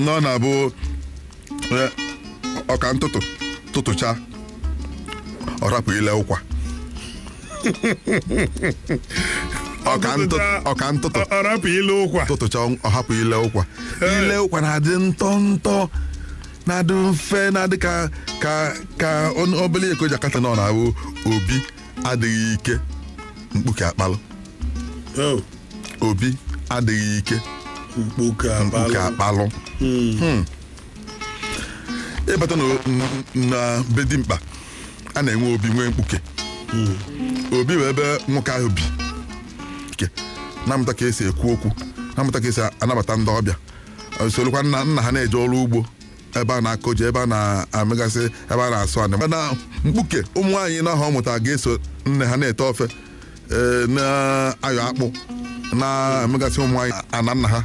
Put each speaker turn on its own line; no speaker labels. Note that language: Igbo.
Nọ na-abụ ọka ntụtụ tụtụcha, ọ rapụ ile ụkwa. Ọka ntụtụ, ọka ntụtụ
ọ rapụ ile ụkwa.
Tụtụcha, ọ hapụ ile ụkwa. Ile ụkwa na-adị ntọ ntọ, na-adị mfe, na-adị ka obele eko ji akata. Nọ na-abụ obi adịghị ike, mkpuke akpalụ. Obi adịghị ike,
mkpuke
mkpuke
akpalụ.
Akpalụ. Ịbata na be dimkpa, a na-enwe obi, nwee mkpuke. Obi bụ ebe nwoke ahụ bi ke na-amụta ka esi ekwu okwu, na-amụta ka esi anabata ndị ọbịa, sorokwa nna nna ha na-eje ọrụ ugbo, ebe a na-akọ ji, ebe a na-amegasị, ebe a na-asụ anị. Mana mkpuke, ụmụ nwaanyị na ọ mụtara ga-eso nne ha na-ete ofe, ee, na-ayọ akpụ, na-emegasị ụmụ nwaanyị ana nna ha.